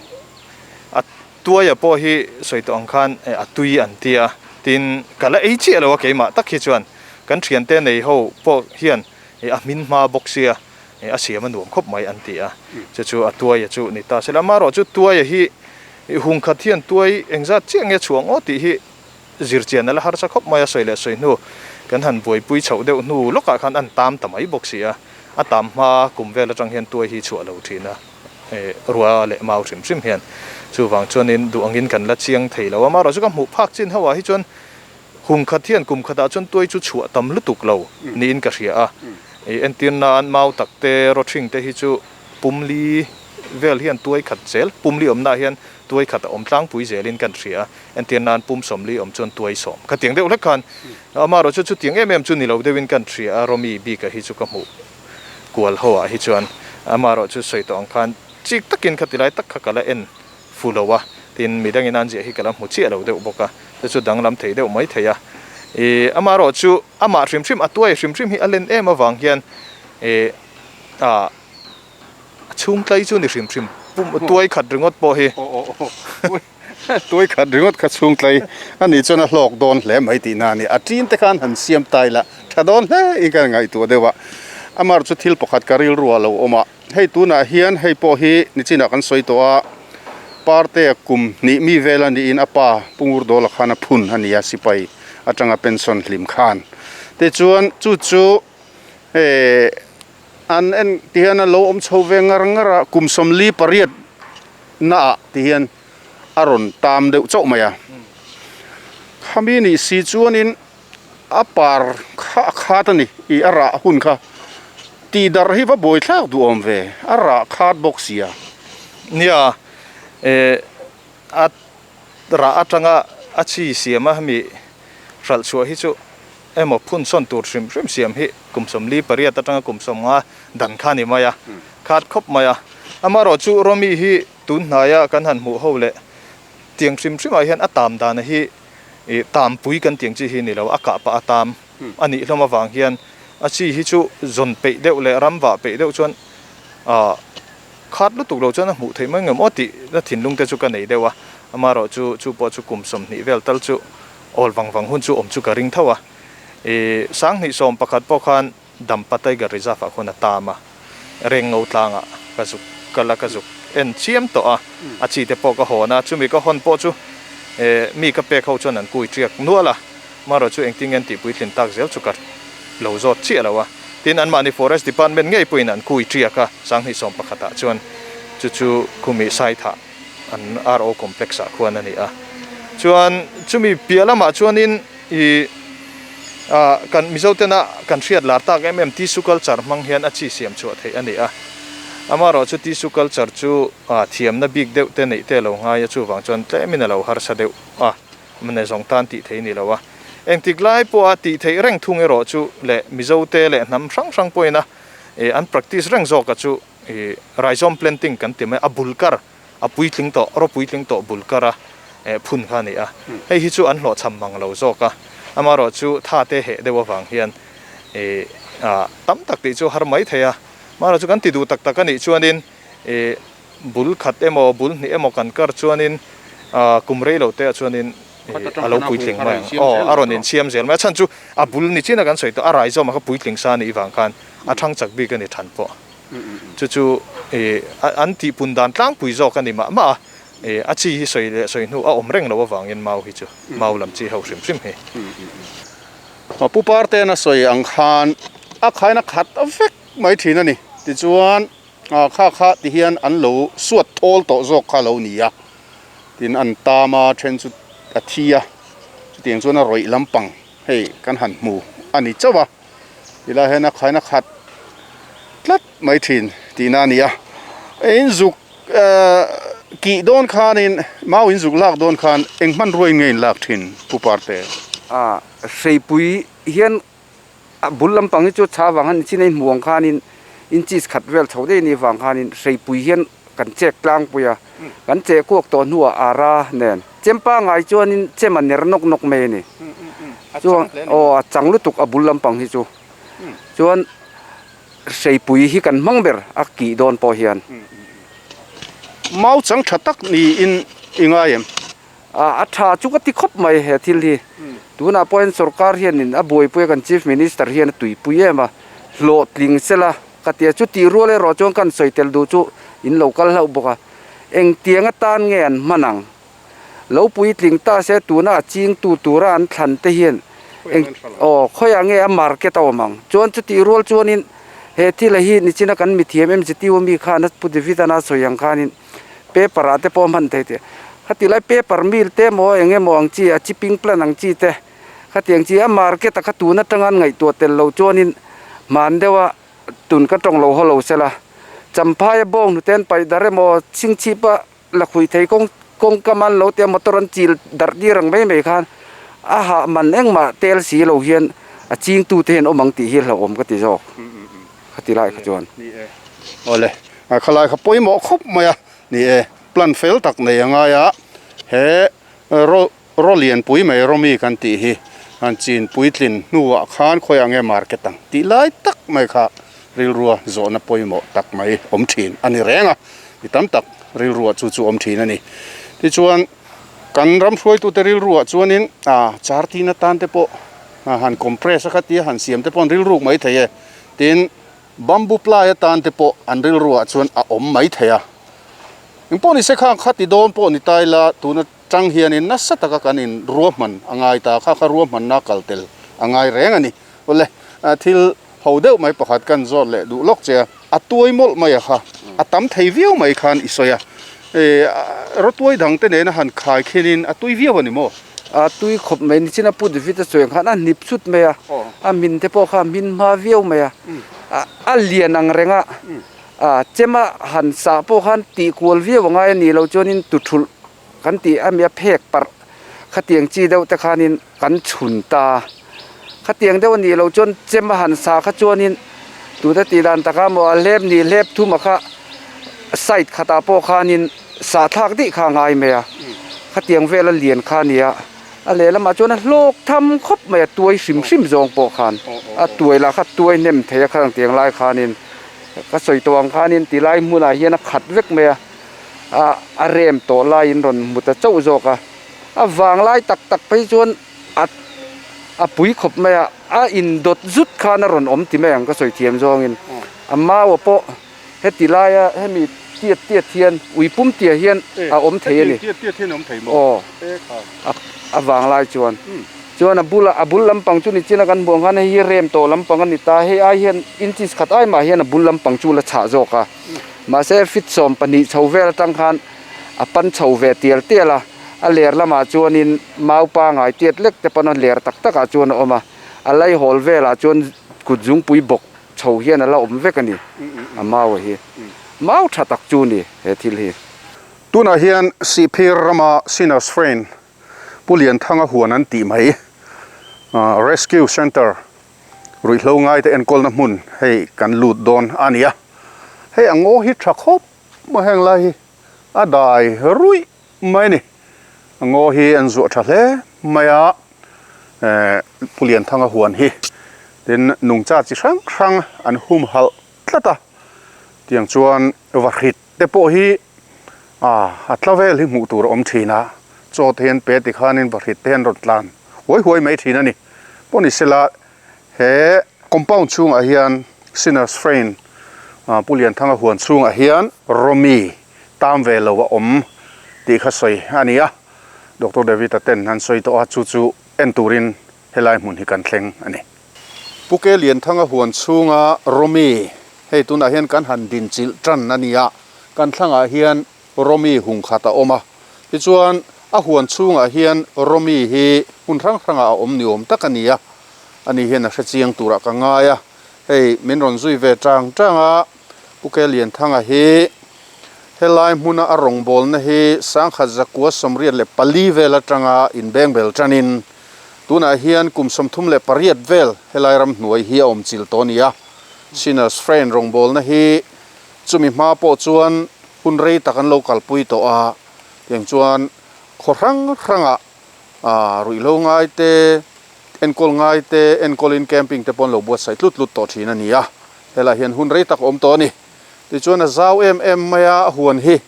C: a. Tuaia pawh hi sawi tawh ang khan a tui an ti a, tin ka la ei chiah lo a keimah tak hi chuan kan thiante nei ho pawh hian a hmin hma bawk sia a siam a nuam khawp mai an ti a, chu chu a tuaia chu ni ta sela. Amaherawh chu tuaia hi hung khat hian tuai engzat chiah nge chhuang aw tih hi zirchian a la harsa khawp mai a, sawi leh sawi hnu kan han buaipui chhoh deuh hnu lawkah khan an tam ta mai bawk si a, a tam hma kum vel atang hian tuai hi chhuah lo thin a. Rua leh mau hrim hrim hian chuvang chuanin duh angin kan la chiang thei lo a, amaherawhchu ka hmuh phak chin ho ah hi chuan hung khat hian kum khatah chuan tuai chu chhuah tam lutuk lo niin ka hria a, entir nan mau tak te rawthing te hi chu pumli vel hian tuai khat zel, pumli awmna ah hian tuai khat a awm tlangpui zelin kan hria a, entir nan pum sawmli awm chuan tuai sawm khatiang deuh hlek khan amaherawhchu chutiang em em chu ni lo deuhin kan hria a, Rawmi bika hi chu ka hmuh. Kual ho ah hi chuan amaherawh chu sawi tawh ang khan chik takin kha tilai tak kha ka la en fu lo a, tin midang in an ziah hi ka la hmu chiah lo deuh bawk a, chu chu danglam thei deuh mai thei a. Ih amaherawh chu amah hrim hrim a tuai hrim hrim hi a len em avang hian ih ah a chhung tlai chu ni hrim hrim pum tuai khat ringawt pawh hi.
A: Tuai khat ringawt kha chhung tlai a nih chuan a hlawk dawn hle mai tihna a ni. A tin te khan han siam ta ila tha dawn hle in ka ngaihtuah deuh a. Amar chu thil pakhat ka rilru ah lo awm a, hei tunah hian hei pawh hi nichinah kan sawi tawh a, Parte kum hnih mi vel a niin a pa Pu Ngurdawla khan a phun a ni a, sipai atanga pension hlim khan. Tichuan chu chu eh an en ti hian a lo awm chho ve ngar ngar a, kum 48 naah ti hian a rawn tam deuh chauh mai a. Khami nih si chuanin a par kha a khat a ni, ih a rah hun kha tih darh hi va buai thlak duh awm ve, a rah khat bawk sia.
C: Nia, eh a rah atanga a chi siam a hemi hralh chhuah hi chu emaw phun sawn tur hrim hrim siam hi kum 48 atanga kum 50 dan kha a ni mai a, khat khawp mai a. Amaherawhchu Rawmi hi tun hnaia kan han hmuh ho leh tiang hrim hrimah hian a tam dana hi ih tampui kan tiang chi hi ni lo, a kah pah a tam a nih hlawm avang hian a chi hi chu zawn peih deuh leh ram vah peih deuh chuan ah khat lutuk lo chuan a hmuh theih mai ngem aw tih na thinlung te chu ka nei deuh a, amaherawhchu chu pawh chu kum 20 vel tal chu awl vang vang hun chu awm chu ka ring tho a, ih 2011 pawh khan Dampa Tiger Reserve ah khawn a tam a, Rengo tlangah ka zuk kal a, ka zuk en chiam tawh a, a chi te pawh ka hawn a, chumi ka hawn pawh chu Mi ka pek ho chuan an kui ṭiak nual a, marawh chu engtin nge an tih puitlin tak zel chu ka lo zawt chiah lo a. Tin, anmahni Forest Department ngei pawhin an kui ṭiak a, 2011 ah chuan chu chu khumi Saithah an RO Complex ah khuan a ni a. Chuan chumi piah lamah chuanin ih ah kan Mizo tena kan hriat lar tak em em tissue culture hmang hian a chi siam chhuah theih a ni a. Amaherawhchu chu tissue culture chu A thiamna bik deuh te neih te a lo ngai a, chuvang chuan tlemin a lo harsa deuh a, mne zawng tan tih theih ni lo a. Engtik lai pawha tih theih reng thung erawh chu leh Mizo te leh hnam hrang hrang pawhin a an practice reng zawk a chu ih rhizome planting kan ti mai a, bul kar a puitling tawh raw puitling tawh bul kar a phun kha a ni a. Hei hi chu an hlawhchham mang lo zawk a, amaherawh chu tha te heh deuh avang hian ih tam tak tih chu har mai thei a, amaherawh chu kan ti duh tak tak a nih chuanin Ih bul khat emaw bul hnih emaw kan kar chuanin ah kum rei lo te ah chuanin ih a lo puitling mai ang aw a rawn insiam zel mai a chhan chu a bul ni chin a kan sawi tawh a rai zawm a kha puitling sa anih vang khan a thang chak bik a ni than pawh chu chu ih an tih pun dan tlangpui zawk a ni mah mah a ih a chi hi sawi leh sawi hnu a awm reng lo avangin mau hi chu mau lam chi ho hrim hrim hi.
A: Pu Parte'n a sawi ang khan a khaina khat vek mai thin a ni tichuan. Kha kha ti hian an lo suat thawl tawh zawk kha lo ni a, tin an tam a then chu a thi a, chutiang chuan a rawih lampang hei kan han hmu a ni chauh a, tilai hian a khaina khat tlat mai thin tihna a ni a, in zuk kih dawn khanin mau in zuk lak dawn khan eng hmanrua in nge in lak thin Pu Parte?
B: A hreipui hian A bul lampang hi chu chha vang a ni chin a in hmuh ang khanin inches khat vel chho daih a nih vang khanin hreipui hian kan chek tlangpui a, kan cheh kuak tawh hnuah ara nen chem pangai chuanin chem a ner nawk nawk mai a ni. Chuan aw a chang lutuk a bul lampang hi chu chuan hreipui hi kan hmang ber a kih dawn pawh hian.
A: Mau chang tha tak niin i ngai em?
B: A tha chu ka ti khawp mai he thil hi. Tunah pawh hian sorkar hianin a buaipui a kan Chief Minister hian a tuipui em a, hlawhtling sela ka ti a, chutih rual erawh chuan kan sawi tel duh chu in lo kal hlauh bawk a, engtiang atan nge an hman ang? Lo puitling ta se tuna a chingtu tura an thlan te hian eng aw khawiah nge a market a awm ang? Chuan chutih rual chuanin he thil a hi nichina kan mithiam MZTU mi khan a Pu David a sawi ang khanin paper ah te pawh a hman thei tih khati lai paper mill te emaw eng emaw ang chi a chipping plant ang chi te khatiang chi a market a kha tun atanga an ngaihtuah tel lo chuanin hman deuh a tun ka tawng lo haw lo sela Champhaia bawng hnute an paih darh emaw chhingchhip a la khui thei kawng kawngka man lo te motor an chil darh tir ang mai mai khan a hah man engmah tel si lo hian a chingtu te hian awm ang tih hi hlauhawm ka ti zawk khati lai kha chuan.
A: Awle. A khalai kha pawimawh khawp mai a, ni e, plan fel tak nei a ngai a, he raw raw lianpui mai rawmi kan tih hi han chin puitlin hnuah khan khawiah nge market ang tih lai tak mai kha rilrua zawhna pawimawh tak mai awm thin a ni reng a, mi tam tak rilrua chu chu awm thin a ni. Tichuan kan ram hruaitute rilruah chuanin a chartin atan te pawh han compress a kha tia han siam te pawh an rilruk mai thei e, tin Bamboo ply atan te pawh an rilruah chuan a awm mai thei a. Engpawh ni se khang kha ti dawn pawh ni ta ila tun atang hianin nasa taka kan in ruahman a ngai ta, kha kha ruahmanna kal tel a ngai reng a ni. Awle, thil ho deuh mai pakhat kan zawt leh duh lawk che a, a tuai mawlh mai a kha, a tam thei viau mai khan i sawi a. Rawtuai dang te nena han khai khinin a tui viau a ni maw?
B: A tui khawp mai nichin a put vit a chuang khan a hnip chut mai a, a min te pawh kha a hmin hma viau mai a, a lian ang reng a, a chema han sah pawh khan tih kual viau a ngai a nih loh chuanin tuthulh kan tih a mi a phek parh khatiang chi deuh te khanin kan chhun ta, khatiang deuh a nih loh chuan chema han sah kha chuanin tute tih dan taka maw a hlep nih hlep thum a kha side khatah pawh khanin sah thlak dih kha a ngai mai a, khatiang vela lian kha a ni a, a lehlamah chuan a hlawk tham khawp mai a tuai hrim hrim zawng pawh khan a tuai lah kha tuai hnem thei a khatiang lai khanin ka sawi tawh ang khanin tilai hmunah hian a khat vek mai a, a rem tawh laiin rawn hmu ta chauh zawk a, a vang lai tak tak phei chuan a a pui khawp mai a, a indawt zut khan a rawn awm ti mai ang ka sawi thiam zawngin a mau pawh heti laia hemi tiat tiat hian ui pum tia hian a awm thei a ni. Aw a vanglai chuan chuan a bulah a bul lampang chu nichin a kan hmuh ang khan hei hi rem tawh lampang a ni ta hei ai hian inches khat ai mah hian a bul lampang chu la chhah zawk a mahse feet 12 chho vel atang khan a pan chho ve tial tial a a ler lamah chuanin mau pangai tiat lek te pawn a ler tak takah chuan a awm a a laihawl velah chuan kut zungpui bawk chho hian a la awm vek a ni a mau a hi mau tha tak chu a ni he thil hi.
A: Tunah hian Sihphir rama Sinners Friend Pu Lianthanga huan an tih mai Rescue Centre ruihhlo ngaite enkawlna hmun hei kan lut dawn a ni a, hei a ngaw hi tha khawp maw heng lai hi a dai ruih mai a ni, a ngaw hi an zuah tha hle mai a, Pu Lianthanga huan hi tin nungcha chi hrang hrang an humhalh tlat a, tiang chuan vahrit te pawh hi a tla vel hi hmuh tur a awm thin a, chaw te hi an pe tikhanin vahrit te hi an rawn tlan huai huai mai thin a ni. Pawh ni sela he compound chhungah hian Sinners Friend Pu Lianthanga huan chhungah hian Rawmi tam ve lo a awm tih kha sawi a ni a, Doctor David-a ten an sawi tawh a, chu chu en turin helai hmun hi kan thleng a ni. Pu Ke Lianthanga huan chhunga Rawmi, hei tunah hian kan han dinchilh tan a ni a, kan thlangah hian Rawmi hung khat a awm a, tichuan a huan chhungah hian Rawmi hi hmun hrang hrangah a awm ni awm tak a ni a, ani hian a hre chiang turah ka ngai a, hei min rawn zui ve tang tang a, Pu Ke Lianthanga hi helai hmuna a rawngbawlna hi 1984 vel atanga inbengbel tanin tunah hian kum 38 vel helai ramhnuai hi a awm chil tawh a ni a, Sinners Friend rawngbawlna hi Chumi hma pawh chuan hun rei tak an lo kalpui tawh a, tiang chuan khaw hrang hrangah ruihhlo ngai te, enkawl ngai te, enkawlin camping te pawh an lo buatsaih tlut tlut tawh thin a ni a, helaiah hian hun rei tak a awm tawh a ni. Tichuan a zau em em mai a, a huan hi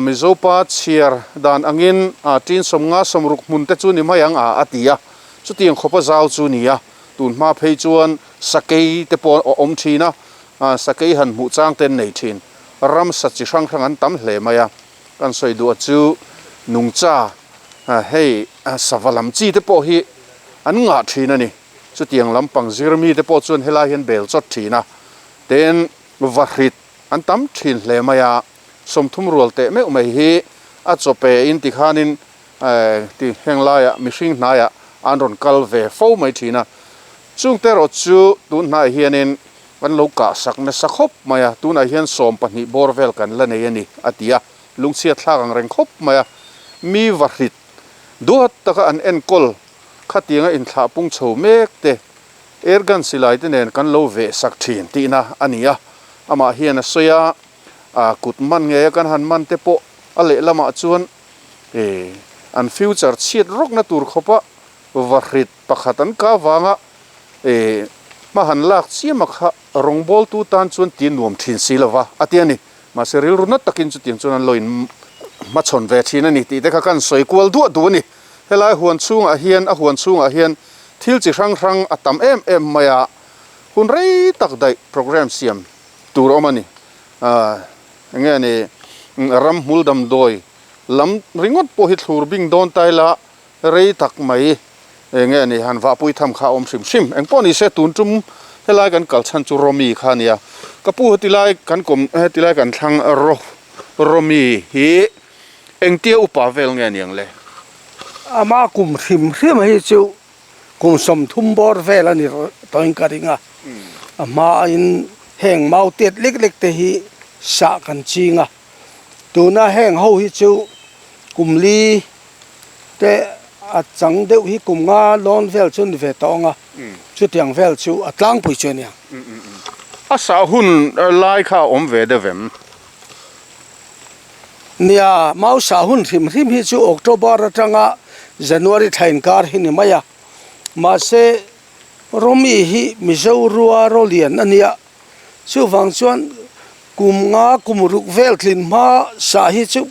A: Mizopa chhiar dan angin tin 50 60 hmun te chu ni mai ang a a ti a, chutiang khawpa zau chu ni a, tun hma phei chuan sakei te pawh a awm thin a, Sakei han hmuh chang te an nei thin. Ramsa chi hrang hrang an tam hle mai a. Kan sawi duh a chu nungcha hei sava lam chi te pawh hi an ngah thin a ni. Chutiang lampang zir mi te pawh chuan helai hian bel chawt thin a. Tin vahrit an tam thin hle mai a. 30 rual teh meuh mai hi a chawpe in tikhanin ti heng laiah mihring hnaiah an rawn kal ve fo mai thin a. Chungte erawh chu tun hnaiah hianin kan lo kah sak nasa khawp mai a, tunah hian 12 bawr vel kan la nei a ni, a ti a, lungchhiat thlak ang reng khawp mai a. Mi vahrit duat taka an enkawl khatianga inthlah pung chho mek te, airgun silai te nen kan lo veh sak thin tihna a ni a, amah hian a sawi a, a kut man ngei a kan han man te pawh a lehlamah chuan an future chhiat rawkna tur khawpa vahrit Pakhat an kah vanga hma han lak chiam a kha rawngbawltu tan chuan ti nuam thin si lova a ti a ni. Mahse rilru nat takin chutiang chuan an lo in hmachhawn ve thin a ni tih te kha kan sawi kual duah duh a ni. Helai huan chhungah hian a huan chhungah hian thil chi hrang hrang a tam em em mai a, hun rei tak daih programme siam tur a awm a ni. Enge ni ramhmul damdawi lam ringawt pawh hi thlur bing dawn ta ila Rei tak mai eng nge ni han vahpui tham kha a awm hrim hrim. Eng pawh ni se tun tum helai kan kal chhan chu Rawmi kha a nia. Ka pu heti lai kan kawm heti lai kan thlang Raw Rawmi hi engtia upa vel nge niang le?
D: Ama kum hrim hrim hi chu kum 30 bawr vel a ni tawhin ka ring a. A hmain heng mau tiat lek lek te hi sah kan ching a. Tuna heng ho hi chu kum li te a chang deuh hi kum nga lawn vel chu ni ve tawh ang a, chutiang vel chu a tlangpui chu a nia.
A: A sah hun lai kha a awm ve deuh em?
D: Nia, mau sah hun hrim hrim hi chu October atanga January thla inkar hi ni mai a, mahse Rawmi hi Mizo rua rawlian a nia, chuvang chuan Kum nga kum ruk vel tlin hma sah hi chu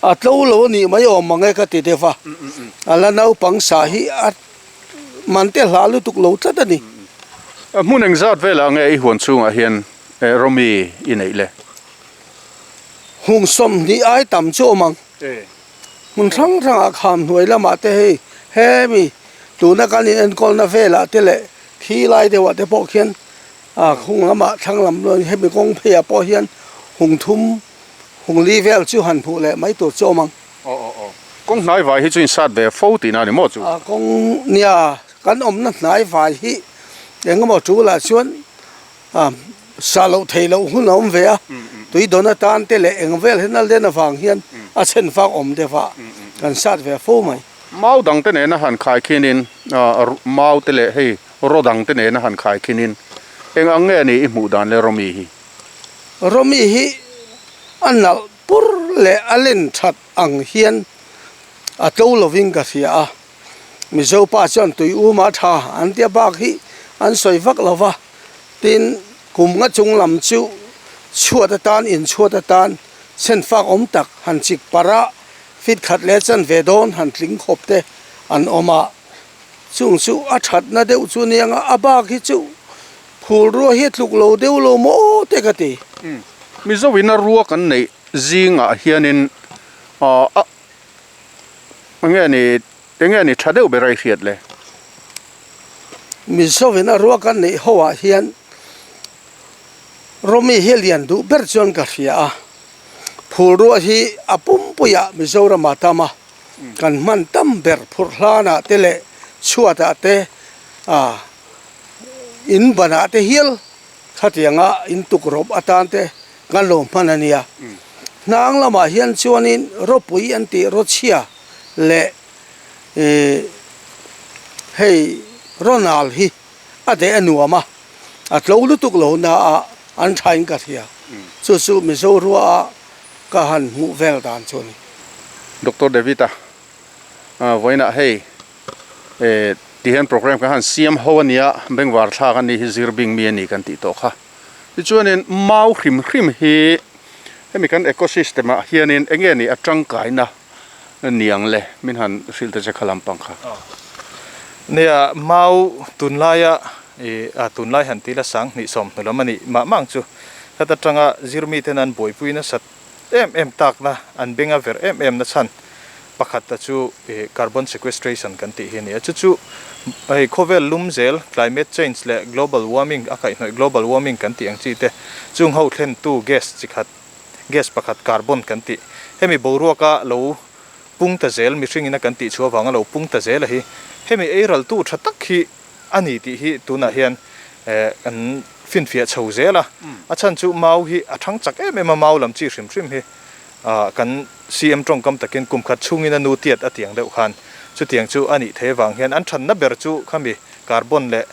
D: a tlo lo a nih mai awm mang e ka ti deuh a, a la naupang sah hi a man te hla lutuk lo tlat a ni.
A: Hmun engzat velah nge i huan chhungah hian Rawmi i neih le?
D: Hung 20 ai tam chu awm ang. Hmun hrang hrangah kham hnuai lamah te hei hemi tuna kan in enkawlna velah te leh thi lai deuhah te pawh khian ah hung lamah thlang lam hemi kawng pheiah pawh hian hung thum hung li vel chu han hmuh leh mai tur chu awm ang.
A: Aw aw aw. Kawng hnai vai hi chu in sat ve fo tihna a ni maw chu?
D: A kawng nia kan awmna hnai vai hi engemaw tulah chuan a sa loh theih loh hun a awm ve a, tui dawn atan te leh eng vel hian a len avang hian a chhen fak awm deuh a, kan sat ve fo mai.
A: Mau dang te nena han khai khinin mau te leh hei raw dang te nena han khai khinin eng ang nge ni i hmuh dan le Rawmi hi?
D: Rawmi hi a nalh pur leh a len that ang hian a tlo lovin ka hria a, Mizo pa chuan tui um a tha an tia bak hi an sawi vak lo va, tin kum nga chung lam chu chhuat atan in chhuat atan chhen fak awm tak han chik parh a, fit khat leh chanve dawn han tling khawp te an awm a, chung chu a thatna deuh chu nia nga a bak hi chu phul rua hi a tluk lo deuh lo maw te ka ti.
A: Mizo in a rua kan neih zingah hianin a Enge ni, enge ni tha deuh ber a i hriat le?
D: Mizovin a ruak an neih ho ah hian Rawmi hi a lian duh ber chuan ka hria a, phulruah hi a pumpuiah Mizoram ah tam a, kan hman tam ber phurh hlan ah te leh chhuat ah te ah in ban ah te hial Khatianga in tukrawp atan te kan lo hman a nia. Hnang lamah hian chuanin ropui an tih rawchhia leh ih hei rawnal hi a deh a nuam a, a tlo lutuk lo na a an thain ka hria. Chu chu Mizo rua a ka han hmuh vel dan chu a ni.
A: Doctor David-a vawiinah hei ti hian program kan han siam ho a nia bengvar thlak a nih hi zir bing mi a ni kan tih tawh kha tichuanin mau hrim hrim hi hemi kan ecosystem ah hianin eng nge ni a tangkaina niang le min han hrilh ta che kha lampang kha.
C: Nia mau tunlaia ih a tunlai han tila 2000 hnu lam a nih mah mah ang chu heta tanga zirmi ten an buaipui nasat em em takna an beng a verh em em na chhan pakhat ta chu ih carbon sequestration kan tih hi a ni a, chu chu hei khawvel lum zel climate change leh global warming a kaihhnawih global warming kan tih ang chi te chung ho thlentu gas chi khat gas pakhat carbon kan tih hemi boruaka lo pung ta zel mihring ina kan tih chhuah avanga lo pung ta zel a hi hemi eiraltu tha tak hi a ni tih hi tunah hian kan finfiah chho zel a, a chhan chu mau hi a thang chak em em a, mau lam chi hrim hrim hi kan CM tawngkam takin kum khat chhungin a nu tiat a tiang deuh khan chutiang chu a nih thei avang hian an thanna ber chu khami carbon leh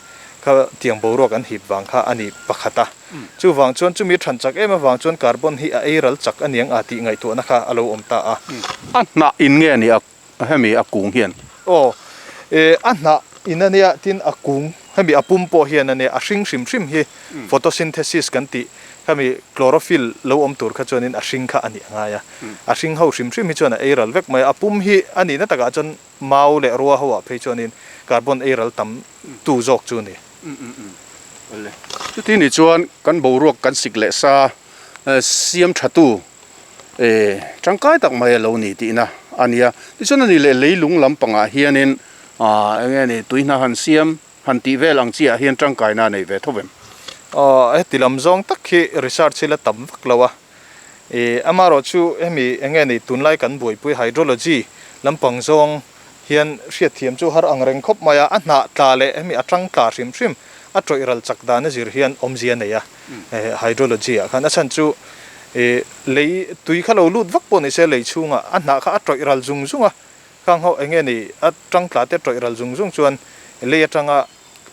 C: kha tiang boruak an hip vang kha a ni pakhat a, chuvang chuan chumi than chak em avang chuan carbon hi a ei ral chak a niang a tih ngaihtuahna kha a lo awm ta a.
A: A hnah in nge ni a Hemi a kung hian.
C: Aw, e, a hnah in a nia, tin a kung, hemi a pum pawh hian a nia, a hring hrim hrim hi photosynthesis kan tih, hemi chlorophyll lo awm tur kha chuanin a hring kha a nih a ngai a, a hring ho hrim hrim hi chuan a ei ral vek mai a, a pum hi a nihna takah chuan mau leh rua ho ah phei chuanin carbon ei ral tam tu zawk chu a ni.
A: Chuti nih chuan kan boruak kan sik leh sa siam tha tu tangkai tak mai a lo ni tihna a nia. Tichuan a ni leh leilung lampangah hianin eng nge ni tui hna han siam han tih vel ang chiah hian tangkaina a nei ve tho vem.
C: Aw heti lam zawng tak hi research hi la tam vak lo a, amaherawh chu hemi eng nge ni tunlai kan buaipui hydrology lampang zawng hian hriatthiam chu har ang reng khawp mai a, a hnah tla leh hemi a tang tla hrim hrim a tawih ral chak dan a zir hian awmzia a nei a, hydrology ah khan a chhan chu ih lei tui kha lo lut vak pawh ni se lei chhungah a hnah kha a tawih ral zung zung a, khang ho eng nge ni a tang tla te tawih ral zung zung chuan lei atanga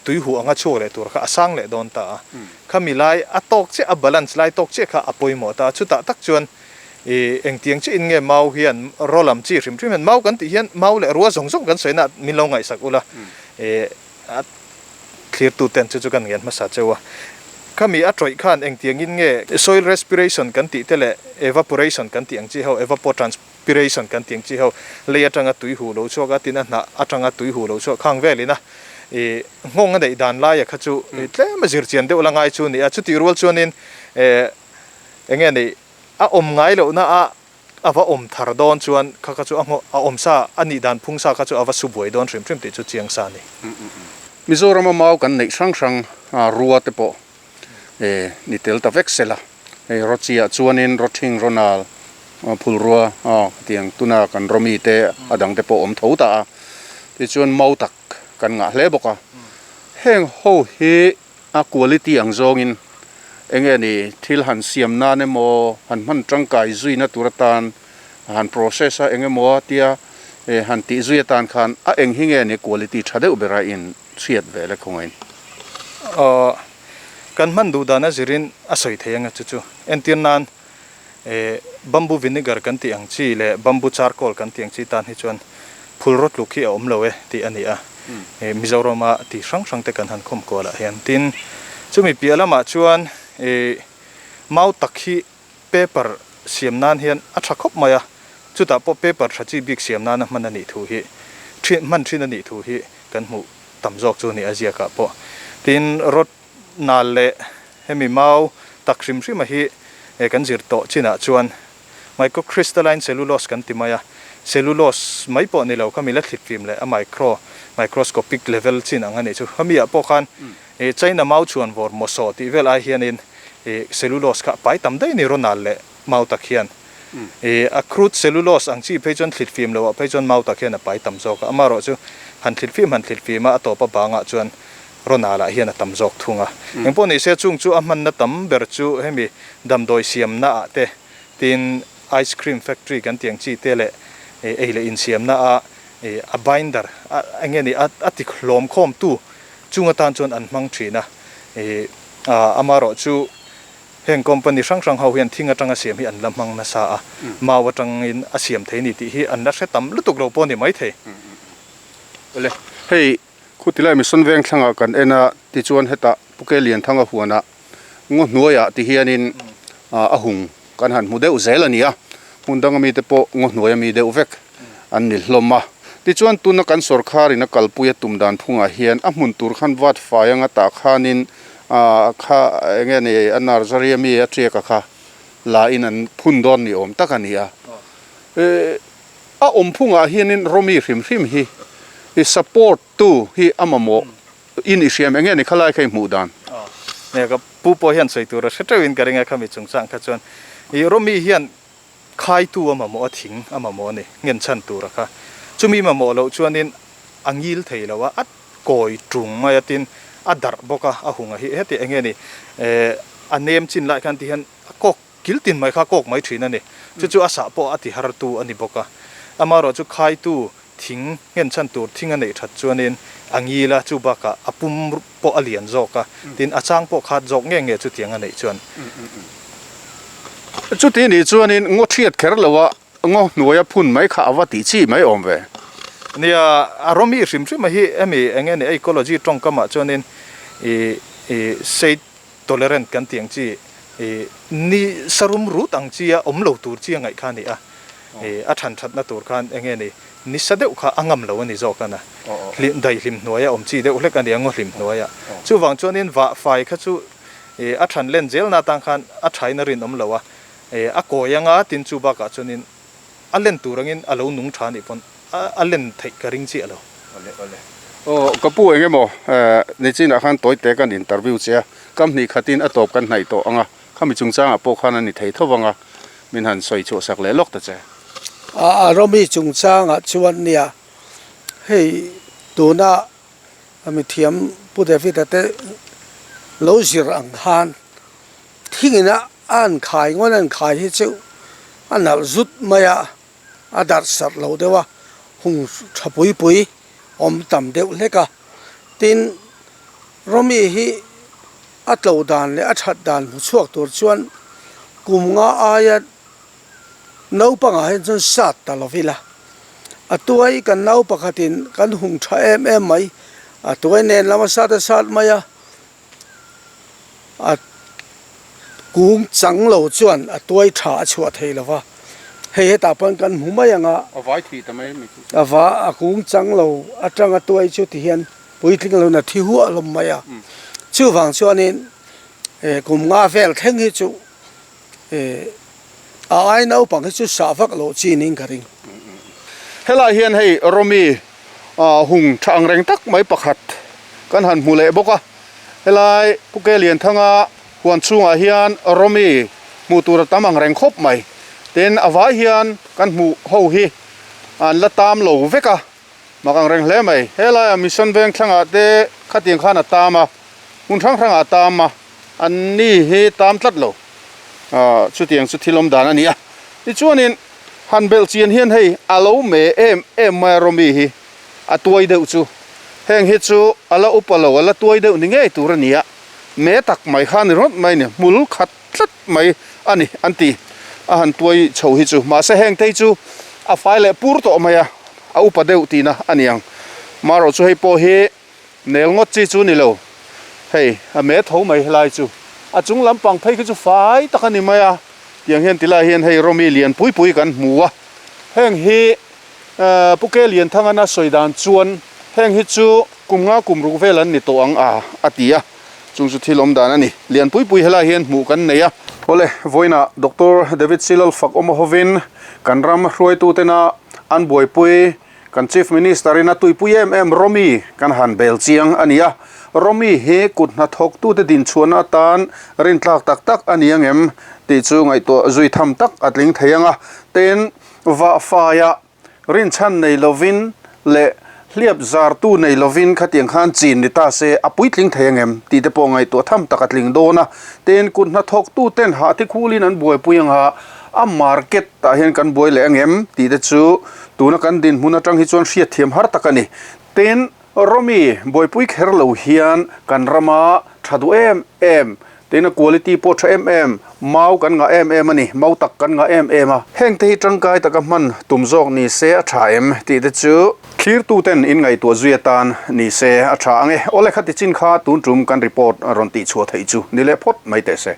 C: tui huh anga chhuak leh tur kha a sang leh dawn ta a, khami lai a tawk chiah a balance lai tawk chiah kha a pawimawh ta a, chutah tak chuan ih engtiang chiah in nge mau hian raw lam chi hrim hrim hian mau kan tih hian mau leh rua zawng zawng kan sawi na min lo ngaihsak ula ih a thlirtu ten chu chu kan ngen hmasa cheu a, khami a tawih khan engtiang in nge soil respiration kan tih te leh evaporation kan tih ang chi ho evapotranspiration Piration kan tih ang chi ho, lei atanga tui huh lo chhuak a, tin a hnah atanga tui huh lo chhuak khang velin a, ih nghawng a neih dan laia kha chu tlem a zir chian deuh la ngai chu a ni a, chutih rual chuanin eh eng nge ni A awm ngai lohna a a va awm thar dawn chuan kha kha chu a nghawh a awm sa a nih dan phung sa kha chu a va su buai dawn hrim hrim tih chu chiang sa a ni.
A: Mizorama mau kan neih hrang hrang rua te pawh ni tel ta vek sela, hei Rawchiah chuanin Rawthing Rawnal phulrua tiang tuna kan Rawmi te a dang te pawh awm tho ta a, tichuan mau tak kan ngah hle bawk a, heng ho hi A quality ang zawngin eng nge ni thil han siam nan emaw han hman tangkai zuina tur atan han process a eng emaw a tia han tih zui atan khan a eng hi nge ni quality tha deuh bera in chhiat ve le khawngain.
C: Aw kan hman duh dan a zirin a sawi thei anga chu chu entir nan bamboo vinegar kan tih ang chi leh bamboo charcoal kan tih ang chi tan hi chuan phulraw tluk hi a awm lo e tih a ni a, Mizorama ti hrang hrang te kan han khawm kual ah hian. Tin, chumi piah lamah chuan mau tak hi paper siam nan hian a tha khawp mai a, chutah pawh paper tha chi bik siam nana hman a nih thu hi hman thin a nih thu hi kan hmuh tam zawk chu a ni a ziakah pawh. Tin, rod Nal leh hemi mau tak hrim hrima hi kan zir tawh chinah chuan microcrystalline cellulose kan ti mai a, cellulose mai pawh ni lo kha mi la thlit fim leh a micro, microscopic level chin ang a nih chu. Khami ah pawh khan China mau chhuan vawr mawsaw tih vel ai hianin cellulose kha a pai tam daih a ni Ronald leh mau tak hian. A crude cellulose ang chi phei chuan thlit fim loh ah phei chuan mau tak hian a pai tam zawk a, amaherawh chu han thlit fim han thlit fim a a tawp a bangah chuan Ronald ah hian a tam zawk thung a. Engpawh ni se chung chu a hmanna tam ber chu hemi damdawi siamna ah te, tin ice cream factory kan tih ang chi te leh ei leh insiamna a a binder a enge ni a ti hlawm khawm tu chung atan chuan an hmang thin a. Amaherawh chu heng company hrang hrang ho hian thing atanga siam hi an la hmang nasa a, mau atangin a siam thei ni tih hi an la hre tam lutuk lo pawh a ni maithei.
A: Awle, hei Khutilai Mission Veng thlangah kan en a, tichuan hetah Puke Lianthanga huanah ngaw hnuaiah ti hianin a hung kan han hmu deuh zel a ni a, hmun danga mite pawh ngaw hnuaia mi deuh vek an ni hlawm a. Tichuan tuna kan sawrkharin a kalpui a tum dan phungah hian a hmun tur khan vat fai anga tah khanin kha eng nge ni a nursery ami a tiaka kha la in an phun dawn ni awm tak a ni a. A awm phungah hianin Romi hrim hrim hi i support tu hi a mamawh in i hriam enge ni khalai kha i hmuh dan?
C: Nia ka pu pawh hian sawi tur a hre teuhin ka ring a khami chungchang kha chuan i Romi hian khaitu a mamawh a thing a mamawh a ni ngen chhan tur a kha chumi mamawh loh chuanin a ngil thei lo a a kawi tung mai a tin a darh bawk a a hunga hi heti enge ni a nem chin lai khan ti hian a kawk Kil tin mai kha kawk mai thin a ni. Chu chu a sah pawh a ti hartu a ni bawk a. Amaherawhchu khaitu thing nghen chhan tur thing a neih that chuanin a ngil a, chu bakah a pum pawh a lian zawk a, tin a chang pawh khat zawk nge nge chutiang a neih chuan.
A: Chuti nih chuanin ngaw thiat kher lo a, ngaw hnuaia phun mai kha a va tih chi mai awm ve.
C: Nia, a rawmi hrim hrim a hi hemi eng nge ni ecology tawngkamah chuanin i i shade Tolerant kan tih ang chi i ni sarum rut ang chi a awm lo tur chi a ngaih kha a ni a, i a than thatna tur khan eng nge ni nisa deuh kha a ngam lo a ni zawk a na, hlim dai hlim hnuaia awm chi deuh hlek a ni a ngaw hlim hnuaia. Chuvang chuanin vah fai kha chu i a than len zelna atang khan a thain a rinawm lo a, i a kawi anga tin chu bakah chuanin A len tur angin a lo nung tha anih pawn a len theih ka ring chiah lo.
A: Awle awle. Aw ka pu eng emaw nichinah khan tawi te kan interview che a, kam hnih khatin a tawp kan hnaih tawh ang a, khami chungchangah pawh khan a ni thei tho vang a, min han sawi chhuah sak leh lawk ta che.
D: A Romi chungchangah chuan nia hei tuna mithiam Pu David-a te lo zir ang khan Thingin a an khai ngawn an khai hi chu a nalh zut mai a, a darh sarh lo deuh a, hung tha pui pui awm tam deuh hlek a. Tin, Rawmi hi a tlo dan leh a that dan hmu chhuak tur chuan kum nga aia naupangah hian chuan sat ta lo ila. A tuai kan nau pakhatin kan hung tha em em mai, a tuai nen lama sat a sat mai a. A kung chang lo chuan a tuai tha a chhuah thei lo va, hei hetah pawn kan hmu mai ang a.
A: A vai thih ta mai a mi chu.
D: A va a kung chang lo atanga tuai chu ti hian puitling lo in a thi huah hlawm mai a. Chuvang chuanin kum nga vel thleng hi chu. A ai naupang hi chu sah vak loh chi niin ka ring.
A: Helai hian hei Romi hung tha ang reng tak mai pakhat kan han hmu leh bawk a. Helai Pu Ke Lianthanga huan chhungah hian Romi hmuh tur a tam ang reng khawp mai. Tin, a vai hian kan hmuh ho hi an la tam lo vek a, mak ang reng hle mai. Helaiah Mission Veng thlangah te khatiang khan a tam a, hmun hrang hrangah a tam a, an ni hi tam tlat lo. Chutiang chu thil awm dan a ni a. Tichuanin han belh chian hian hei a lo me em em mai a Romi hi a tuai deuh chu. Heng hi chu a la upa lo, a la tuai deuh ni ngei tur a ni a. Me tak mai kha a ni rawt mai a ni, hmul khat tlat mai a ni an ti. A han tuai chho hi chu. Mahse heng te hi chu a fai leh pur tawh mai a, a upa deuh tihna a ni ang. Marawh chu hei pawh hi Nel ngawt chi chu ni lo. Hei, a me tho mai helai chu. A chung lampang phei khi chu fai tak a ni mai a. Tiang hian tilai hian hei Romi lian pui pui kan hmu a. Heng hi Pu Ke Lianthangana sawi dan chuan heng hi chu kum nga kum ruk vel an ni tawh ang a, a ti a. Chung chu thil awm dan a ni. Lian pui pui helai hian hmuh kan nei a. Awle, vawiinah Doctor David Silal fak awm hovin kan ram hruaitutena an buaipui Kan Chief Minister in a tuipui em em Romi kan han bel chiang a ni a, Romi hi kut hnathawktute dinchhuahna atan rintlak tak tak a ni angem tih chu ngaihtuah zui tham tak a tling thei ang a, tin vahfaiah rinchhan nei lovin leh hliap zartu nei lovin khatiang khan chin ni ta se a puitling thei angem tih te pawh ngaihtuah tham tak a tling dawn a, tin kut hnathawktuten hahti khulin an buaipui ang a, A market ah hian kan buai leh angem tih te chu tuna kan dinhmun atang hi chuan hriatthiam har tak a ni. Tin, Romi buaipui kher lo hian kan rama tha duh em em, tin a quality pawh tha em em, mau kan ngah em em a ni, mau tak kan ngah em em a. Heng te hi tangkai taka hman tum zawk ni se a tha em tih te chu thlirtu ten in ngaihtuah zui atan ni se a tha ang e. Awle khati chin kha tun tum kan report rawn tihchhuah theih chu ni leh phawt mai teh se.